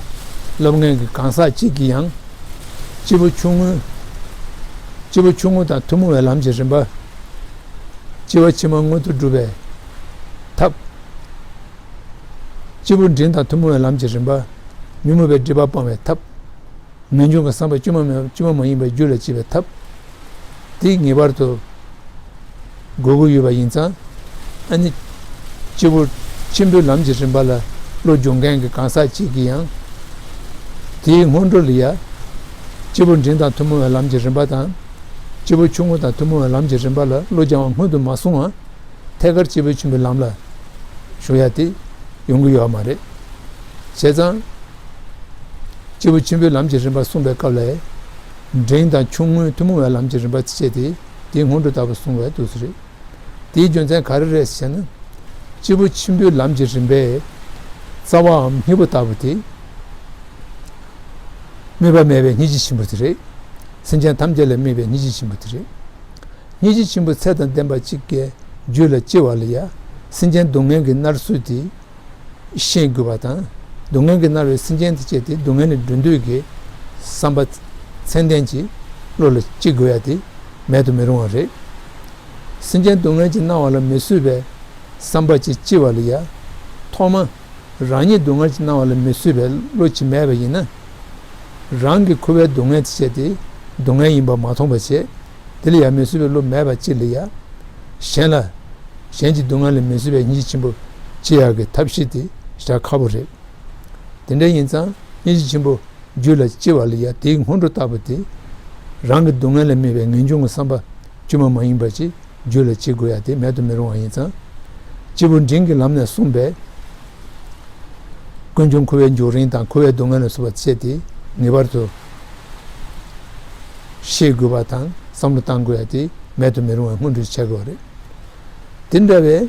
སློབ་མཁན་གྱི་གང་ཟག་གཅིག་གིས་ཡང་། སྐྱེས་བུ་ཆུང་ངུ། སྐྱེས་བུ་ཆུང་ངུ་དང་ཐུན་མོང་བའི་ལམ་གྱི་རིམ་པ། སྐྱེ་བ་ཕྱི་མ་མངོན་དུ་སྒྲུབ་པའི་ཐབས། སྐྱེས་བུ་འབྲིང་དང་ཐུན་མོང་བའི་ལམ་གྱི་རིམ་པ། ཉོན་མོངས་པའི་སྒྲིབ་པ་སྤང་བའི་ཐབས། ངེས་འབྱུང་གི་བསམ་པ་བཅོས་མ་མེད་བཅོས་མ་མ་ཡིན་པའི་རྒྱུ་ལ་སྐྱེ་བའི་ཐབས། དེ་ངེས་པར་དུ་དགོས་ཀྱི་ཡོད་པ་ཡིན་ཙང་། ཨ་ནི། སྐྱེས་བུ་ཆེན་པོའི་ལམ་གྱི་རིམ་པ་ལ་ བློ་སྦྱོང་མཁན་གྱི་གང་ཟག་ཅིག་གིས་ཡང་། དེའི་སྔོན་འགྲོ་ལ་ཡ། སྐྱེས་བུ་འབྲིང་དང་ཐུན་མོང་བའི་ལམ་གྱི་རིམ་པ་དང་། སྐྱེས་བུ་ཆུང་ངུ་དང་ཐུན་མོང་བའི་ལམ་གྱི་རིམ་པ་ལ་བློ་སྦྱང་བ་སྔོན་དུ་མ་སོང་བ། ཐད་ཀར་སྐྱེས་བུ་ཆེན་པོའི་ལམ་ལ་ཞུགས་ཡ་དེ་ཡོང་གི་ཡོད་མ་རེད། བྱས་ཙང་། སྐྱེས་བུ་ཆེན་པོའི་ལམ་གྱི་རིམ་པ་གསུངས་པའི་སྐབས་ལ། འབྲིང་དང་ཆུང་ངུའི་ཐུན་མོང་བའི་ལམ་གྱི་རིམ་པ་བྱས་ཏེ། དེའི་སྔོན་འགྲོ་ལྟ་བུ་གསུངས་པའི་དུས་སུ་རེད། དེའི་རྒྱུ་མཚན་ག་རེ་རེད་ཟེར་ན། སྐྱེས་བུ་ཆེན་པོའི་ལམ་གྱི་རིམ་པའི་རྩ་བའམ་སྙིང་པོ་ལྟ་བུ་དེ། དམིགས་པ་མེད་པའི་སྙིང་རྗེ་ཆེན་པོ་དེ་རེད། སེམས་ཅན་ཐམས་ཅད་ལ་དམིགས་པའི་སྙིང་རྗེ་ཆེན་པོ་དེ་རེད། སྙིང་རྗེ་ཆེན་པོ་ཚད་དང་ལྡན་པ་གཅིག་གི་རྒྱུད་ལ་སྐྱེ་བ་ལ་ཡ། སེམས་ཅན་སྡུག་བསྔལ་གྱིས་མནར་ཚུལ་དེ་ཤེས་དགོས་པ་དང་། སྡུག་བསྔལ་གྱིས་མནར་བའི་སེམས་ཅན་དེ་བཅད་དེ་སྡུག་བསྔལ་ལས་སྒྲོལ་འདོད་ཀྱི་བསམ་པ་ཚད་ལྡན་གྱི་བློ་ལ་སྐྱེ་དགོས་ཡ་དེ་མེད་དུ་མི་རུང་བ་རེད། སེམས་ཅན་སྡུག་བསྔལ་གྱིས་མནར་བ་ལ་མི་བཟོད་པའི་བསམ་པ་ཅིག་སྐྱེ་བ་ལ་ཡ། ཐོག་མ། རང་ཉིད་སྡུག་བསྔལ་གྱིས་མནར་བ་ལ་མི་བཟོད་པའི་བློ་ཅིག་མེད་པ་ཡིན་ན། རང་གི་འཁོར་བའི་སྡུག་བསྔལ་དེ་བཅད་དེ་སྡུག་བསྔལ་ཡིན་པ་མ་མཐོང་བ་བྱས། དེ་ལ་ཡང་མི་བཟོད་པའི་བློ་མེད་པ་ཅིག་ལ་ཡ། གཞན་ལ། གཞན་གྱི་སྡུག་བསྔལ་ལ་མི་བཟོད་པའི་སྙིང་རྗེ་ཆེན་པོ་སྐྱེ་ཡག་གི་ཐབས་ཤེས་དེ་ཞེ་དྲག་ཁག་པོ་རེད། དེ་འདྲ་ཡིན་ཙང་སྙིང་རྗེ་ཆེན་པོ་རྒྱུད་ལ་སྐྱེ་བ་ལ་ཡ་དེའི་སྔོན་འགྲོ་ལྟ་བུ་དེ། རང་གི་སྡུག་བསྔལ་ལ་དམིགས་པའི་ངེས་འབྱུང་གི་བསམ་པ་དཀྱུས་མ་མ་ཡིན་པ་ཅིག་རྒྱུད་ལ་སྐྱེ་དགོས་ཡ་དེ་མེད་དུ་མི་རུང་བ་ཡིན་ཙང་། སྐྱེས་བུ་འབྲིང་གི་ལམ་ནས་གསུངས་པའི་ཀུན་འབྱུང་འཁོར་བའི་འབྱུང་རིམ་དང་འཁོར་བའི་སྡུག་བསྔལ་ལ་སོགས་པ་བཅད་དེ་ངེས་པར་དུ་ཤེས་དགོས་པ་དང་བསམ་བློ་བཏང་དགོས་ཡ་དེ་མེད་དུ་མི་རུང་བའི་སྔོན་འགྲོ་ཆགས་དགོས་པ་རེད། དེ་འདྲ་བའི།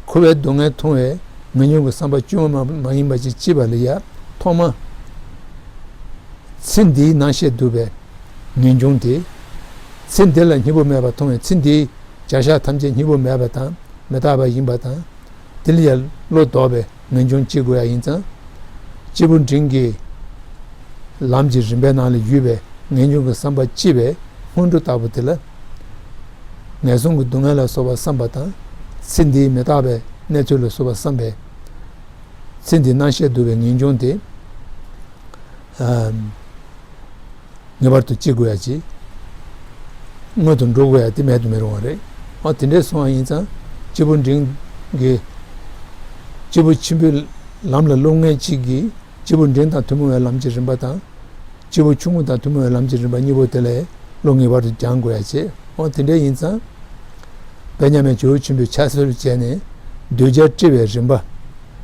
འཁོར་བའི་སྡུག་བསྔལ་མཐོང་བའི་ངེས་འབྱུང་གི་བསམ་པ་དཀྱུས་མ་མ་ཡིན་པ་ཅིག་སྐྱེས་པ་ལ་ཡ། ཐོག་མ། ཚེ་འདིའི་སྣང་ཤས་སྡུད་པའི་ངེས་འབྱུང་དེ། ཚེ་འདི་ལ་སྙིང་པོ་མེད་པ་མཐོང་བའི་ཚེ་འདིའི་བྱ་བཞག་ཐམས་ཅད་སྙིང་པོ་མེད་པ་དང་མི་རྟག་པ་ཡིན་པ་དང་། དེ་ལ་ཡ་བློ་ལྡོག་པའི་ངེས་འབྱུང་སྐྱེ་དགོས་ཡ་ཡིན་ཙང་། སྐྱེས་བུ་འབྲིང་གི་ལམ་གྱི་རིམ་པའི་ནང་ལ་ཡོད་པའི་ངེས་འབྱུང་གི་བསམ་པ་སྐྱེས་པའི་སྔོན་འགྲོ་ལྟ་བུ་དེ་ལ། ངན་སོང་གི་སྡུག་བསྔལ་ལ་སོགས་པ་བསམ་པ་དང་། ཚེ་འདིའི་མི་རྟག་པའི་གནས་ཚུལ་ལ་སོགས་པ་བསམ་པའི། ཚེ་འདིའི་སྣང་ཤས་སྡུད་པའི་ངེས་འབྱུང་དེ། ཨ། ངེས་པར་དུ་སྐྱེ་དགོས་ཡ་ཅིག་སྔོན་དུ་འགྲོ་དགོས་ཡ་དེ་མེད་དུ་མི་རུང་བ་རེད། ཨ། དེ་འདྲས་སོང་བ་ཡིན་ཙང་སྐྱེས་བུ་འབྲིང་གི། སྐྱེས་བུ་ཆེན་པོའི་ལམ་ལ་སློབ་མཁན་གཅིག་གིས་སྐྱེས་བུ་འབྲིང་དང་ཐུན་མོང་བའི་ལམ་གྱི་རིམ་པ་དང་། སྐྱེས་བུ་ཆུང་ངུ་དང་ཐུན་མོང་བའི་ལམ་གྱི་རིམ་པ་གཉིས་པོ་དེ་ལ་བློ་ངེས་པར་དུ་སྦྱང་དགོས་ཡ་བྱེད། འོ་དེ་འདྲ་ཡིན་ཙང་། དཔལ་མཉམ་མེད་ཇོ་བོ་ཆེན་པོས་ཕྱག་སེལ་བྱས་ནས་གདུལ་བྱ་བཀྲི་བའི་རིམ་པ།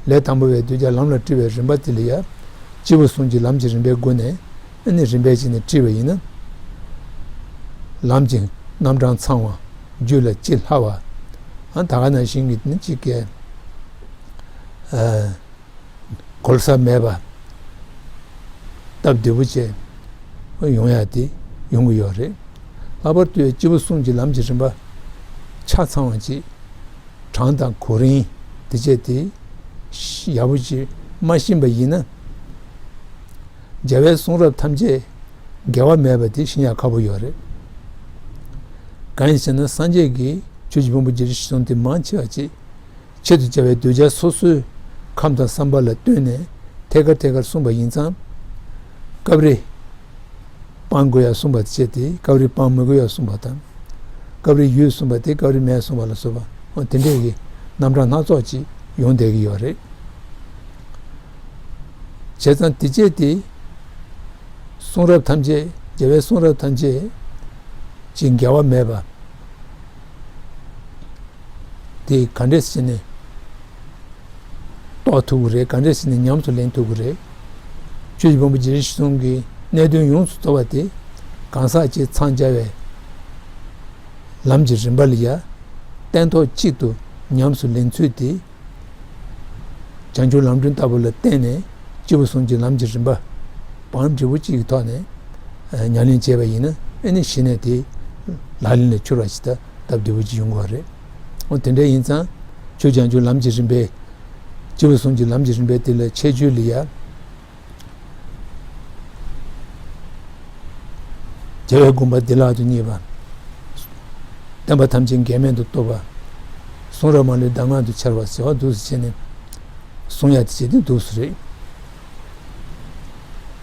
ལས་དང་པོ་བའི་གདུལ་བྱ་ལམ་ལ་བཀྲི་བའི་རིམ་པ་དེ་ལ་ཡ། སྐྱེས་བུ་གསུམ་གྱི་ལམ་གྱི་རིམ་པའི་སྒོ་ནས་ཨ་ནི་རིམ་པས་བྱས་ནས་བཀྲི་བ་ཡིན་ན། ལམ་གྱི་རྣམ་གྲངས་ཚང་བ། རྒྱུད་ལ་ཅི་སླ་བ། ཨ་ད་ག་ནང་བཞིན་གྱི་ནི་གཅིག་གི། ཨ། གོལ་ས་མེད་པ། སྟབས་བདེ་པོ་བྱས་ཡོང་ཡ་དེ་ཡོང་གི་ཡོད་རེད། ལྷག་པར་དུ་སྐྱེས་བུ་གསུམ་གྱི་ལམ་གྱི་རིམ་པ་ཆ་ཚང་བ་ཅིག་གྲངས་དང་གོ་རིམ་དེ་བཅས་དེ་ཡག་པོ་ཅིག་མ་ཤེས་པ་ཡིན་ན། རྒྱལ་བའི་གསུང་རབ་ཐམས་ཅད་འགལ་བ་མེད་པ་དེ་ཤེས་ཡ་ཁག་པོ་ཡོད་རེད། གང་ཡིན་ཟེར་ན་སངས་རྒྱས་ཀྱིས་ཆོས་ཀྱི་ཕུང་པོ་བརྒྱད་ཁྲི་བཞི་སྟོང་དེ་མང་ཆེ་བ་ཅིག་ཆེད་དུ་བྱ་བའི་གདུལ་བྱ་སོ་སོའི་ཁམས་དང་བསམ་པ་ལ་ལྟོས་ནས་ཐད་ཀར་ཐད་ཀར་གསུངས་པ་ཡིན་ཙང་། སྐབས་རེ་སྤང་དགོས་ཡ་གསུངས་པ་བཅས་ཏེ་སྐབས་རེ་སྤང་མི་དགོས་ཡ་གསུངས་པ་དང་། སྐབས་རེ་ཡོད་གསུངས་པ་དེ་སྐབས་རེ་མེད་གསུངས་པ་ལ་སོགས་པ་འོ་དེ་འདྲས་ཀྱི་རྣམ་གྲངས་སྣ་ཚོགས་ཅིག་ཡོང་བསྡད་ཀྱི་ཡོད་རེད། བྱས་ཙང་དེ་བཅས་ཏེ་གསུང་རབ་ཐམས་ཅད་རྒྱལ་བའི་གསུང་རབ་ཐམས་ཅད་ཀྱི་འགལ་བ་མེད་པ། དེ་ག་འདྲས་བྱས་ནས་རྟོགས་ཐུབ་ཀྱི་རེད། ག་འདྲས་བྱས་ནས་ཉམས་སུ་ལེན་ཐུབ་ཀྱི་རེད། ཆོས་ཀྱི་ཕུང་པོ་བརྒྱད་ཁྲི་བཞི་སྟོང་གི་གནད་དོན་ཡོངས་སུ་རྫོགས་པ་དེ་གང་ཟག་གཅིག་འཚང་རྒྱ་བའི་ལམ་གྱི་རིམ་པ་ལ་ཡ་སྟན་ཐོག་གཅིག་ཏུ་ཉམས་སུ་ལེན་ཚུལ་དེ། བྱང་ཆུབ་ལམ་སྒྲོན་ལྟ་བུ་ལ་བརྟེན་ནས་སྐྱེས་བུ་གསུམ་གྱི་ལམ་གྱི་རིམ་པ་བང་འབྲས་བུ་གཅིག་གི་ཐོག་ནས་ཉམས་ལེན་བྱས་པ་ཡིན་ན་ཨེ་ནི་གཞི་ནས་དེ་ལག་ལེན་ལ་འཁྱོལ་བ་ཞིག་ད་སྟབས་བདེ་པོ་ཅིག་ཡོང་གི་རེད། འོ་དེ་འདྲ་ཡིན་ཙང་ཆོས་བྱང་ཆུབ་ལམ་གྱི་རིམ་པའི་སྐྱེས་བུ་གསུམ་གྱི་ལམ་གྱི་རིམ་པའི་དེ་ལ་ཁྱད་ཆོས་ལ་ཡ། རྒྱལ་བའི་དགོངས་པ་བདེ་བླག་ཏུ་རྙེད་པ། བསྟན་པ་ཐམས་ཅད་འགལ་མེད་དུ་རྟོགས་པ། གསུང་རབ་མ་ལུས་གདམས་ངག་ཏུ་འཆར་བ་ཟེར་བ་འདུག་སེ་བྱས་ནས་གསུང་ཡ་དེ་བྱས་ཏེ་འདུག་སེ་རེད།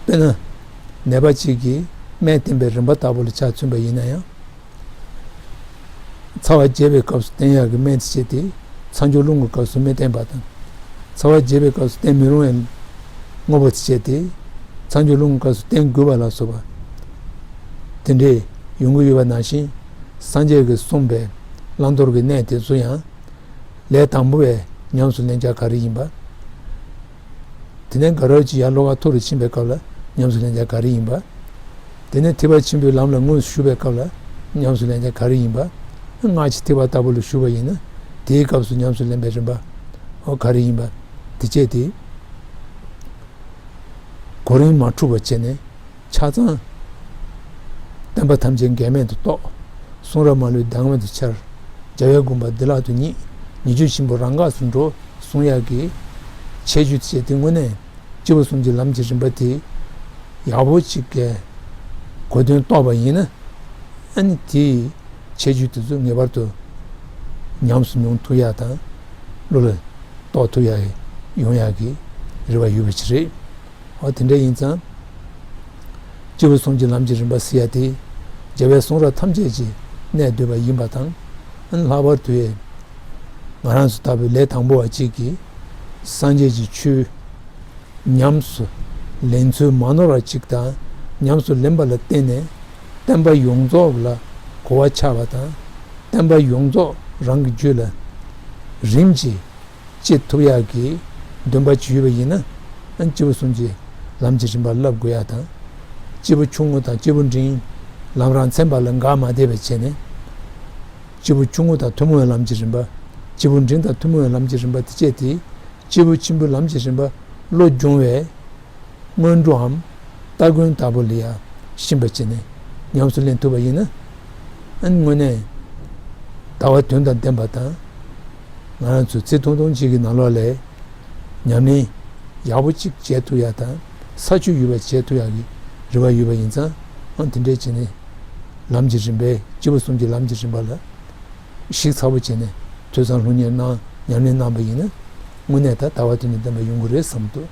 དཔེར་ན། ནད་པ་གཅིག་གིས་སྨན་བསྟེན་པའི་རིམ་པ་ལྟ་བུ་ལ་ཆ་མཚོན་པ་ཡིན་ན་ཡང་། ཚ་བ་རྒྱས་པའི་སྐབས་སུ་བསྟེན་ཡག་གི་སྨན་དེ་བྱས་ཏེ། ཚ་འགྱུར་རླུང་གི་སྐབས་སུ་མི་བསྟེན་པ་དང་། ཚ་བ་རྒྱས་པའི་སྐབས་སུ་བསྟེན་མི་རུང་བའི་དངོས་པོ་དེ་བྱས་ཏེ། ཚ་འགྱུར་རླུང་གི་སྐབས་སུ་བསྟེན་དགོས་པ་ལ་སོགས་པ་དེ་འདྲ་ཡོང་གི་ཡོད་པ་ནང་བཞིན། སངས་རྒྱས་ཀྱིས་གསུངས་པའི་བླང་དོར་གྱི་གནས་དེ་ཚོ་ཡང་། ལས་དང་པོ་བའི་ཉམས་སུ་ལེན་བྱ་ག་རེ་ཡིན་པ། དེ་ནས་དགའ་རབ་ཀྱི་ཡར་བསླབ་པ་མཐོ་རུ་ཕྱིན་པའི་སྐབས་ལ་ཉམས་སུ་ལེན་བྱ་ག་རེ་ཡིན་པ། དེ་ནས་ཐེག་པ་ཆེན་པོའི་ལམ་ལ་དངོས་སུ་ཞུགས་པའི་སྐབས་ལ་ཉམས་སུ་ལེན་བྱ་ག་རེ་ཡིན་པ། སྔགས་ཀྱི་ཐེག་པ་ལྟ་བུ་ལ་ཞུགས་པ་ཡིན་ན་དེའི་སྐབས་སུ་ཉམས་སུ་ལེན་པའི་རིམ་པ། འོ་ག་རེ་ཡིན་པ། དེ་བཅས་ཏེ། གོ་རིམ་མ་འཁྲུགས་པར་བྱས་ནས། ཆ་ཚང་། བསྟན་པ་ཐམས་ཅད་འགལ་མེད་དུ་རྟོགས། གསུང་རབ་མ་ལུས་འདང་མེད་དུ་འཆར། རྒྱལ་བའི་དགོངས་པ་བདེ་བླག་ཏུ་རྙེད། ཉེས་སྤྱོད་ཆེན་པོ་རང་འགག་ཏུ་འགྲོ་གསུང་ཡག་གི་ཁྱད་ཆོས་དེ་བྱས་ཏེ། དངོས་གནས་སྐྱེས་བུ་གསུམ་གྱི་ལམ་གྱི་རིམ་པ་དེ་ཡག་པོ་ཅིག་གི་གོ་དོན་རྟོགས་པ་ཡིན་ན། ཨ་ནི་དེའི་ཁྱད་ཆོས་དེ་ཚོ་ངེས་པར་དུ་ཉམས་སུ་མྱོང་ཐུབ་ཡག་དང་། བློ་ལ་རྟོགས་ཐུབ་ཡག་ཡོང་ཡག་གི་རེ་བ་ཡོད་པ་ཅིག་རེད། འོ་དེ་འདྲ་ཡིན་ཙང་། སྐྱེས་བུ་གསུམ་གྱི་ལམ་གྱི་རིམ་པ་ཟེར་ཡ་དེ། རྒྱལ་བའི་གསུང་རབ་ཐམས་ཅད་ཀྱི་གནད་བསྡུས་པ་ཡིན་པ་དང་། ལྷག་པར་དུ་ཡང་ང་རང་ཚོ་ལྟ་བུའི་ལས་དང་པོ་བ་གཅིག་གིས་སངས་རྒྱས་ཀྱི་ཆོས་ཉམས་སུ་ལེན་ཚུལ་མ་ནོར་བ་གཅིག་དང་། ཉམས་སུ་ལེན་པ་ལ་བརྟེན་ནས་བསྟན་པ་ཡོངས་རྫོགས་ལ་གོ་བ་ཆགས་པ་དང་། བསྟན་པ་ཡོངས་རྫོགས་རང་གི་རྒྱུད་ལ་རིམ་གྱིས་སྐྱེ་ཐུབ་ཡག་གི་འདུན་པ་ཅིག་ཡོད་པ་ཡིན་ན། ཨ་ནི་སྐྱེས་བུ་གསུམ་གྱི་ལམ་གྱི་རིམ་པ་བསླབ་དགོས་ཡག་དང་། སྐྱེས་བུ་ཆུང་ངུ་དང་སྐྱེས་བུ་འབྲིང་། ལམ་རང་མཚན་པ་ལ་འགག་མ་བསྡད་པ་བྱས་ནས། སྐྱེས་བུ་ཆུང་ངུ་དང་ཐུན་མོང་བའི་ལམ་གྱི་རིམ་པ། སྐྱེས་བུ་འབྲིང་དང་ཐུན་མོང་བའི་ལམ་གྱི་རིམ་པ་དེ་བཅས་ཏེ། སྐྱེས་བུ་ཆེན་པོའི་ལམ་གྱི་རིམ་པ་བློ་སྦྱོང་བའི་སྔོན་འགྲོའམ་སྟ་གོན་ལྟ་བུ་ལ་ཡང་ཕྱིན་པ་བྱས་ནས་ཉམས་སུ་ལེན་ཐུབ་པ་ཡིན་ན། ཨ་ནི་དངོས་གནས་ལྟ་བ་དོན་དང་ལྡན་པ་དང་། ང་རང་ཚོ་ཚེ་ཐུང་ཐུང་གཅིག་གི་ནང་ལོགས་ལ་ཉམས་ལེན་ཡག་པོ་གཅིག་བྱེད་ཐུབ་ཡག་དང་། ས་ཆུ་ཡོད་པ་བྱེད་ཐུབ་ཡག་གི་རེ་བ་ཡོད་པ་ཡིན་ཙང་། ཨ་དེ་འདྲས་བྱས་ནས་ལམ་གྱི་རིམ་པའི། སྐྱེས་བུ་གསུམ་གྱི་ལམ་གྱི་རིམ་པ་ལ་ཞིབ་ཚགས་པོ་བྱས་ནས་ཐོས་བསམ་སློབ་གཉེར་གནང་། ཉམས་ལེན་གནང་བ་ཡིན་ན། དངོས་གནས་ད་ལྟ་བ་དོན་དང་ལྡན་པ་ཡོང་གི་རེད་བསམ་འདུག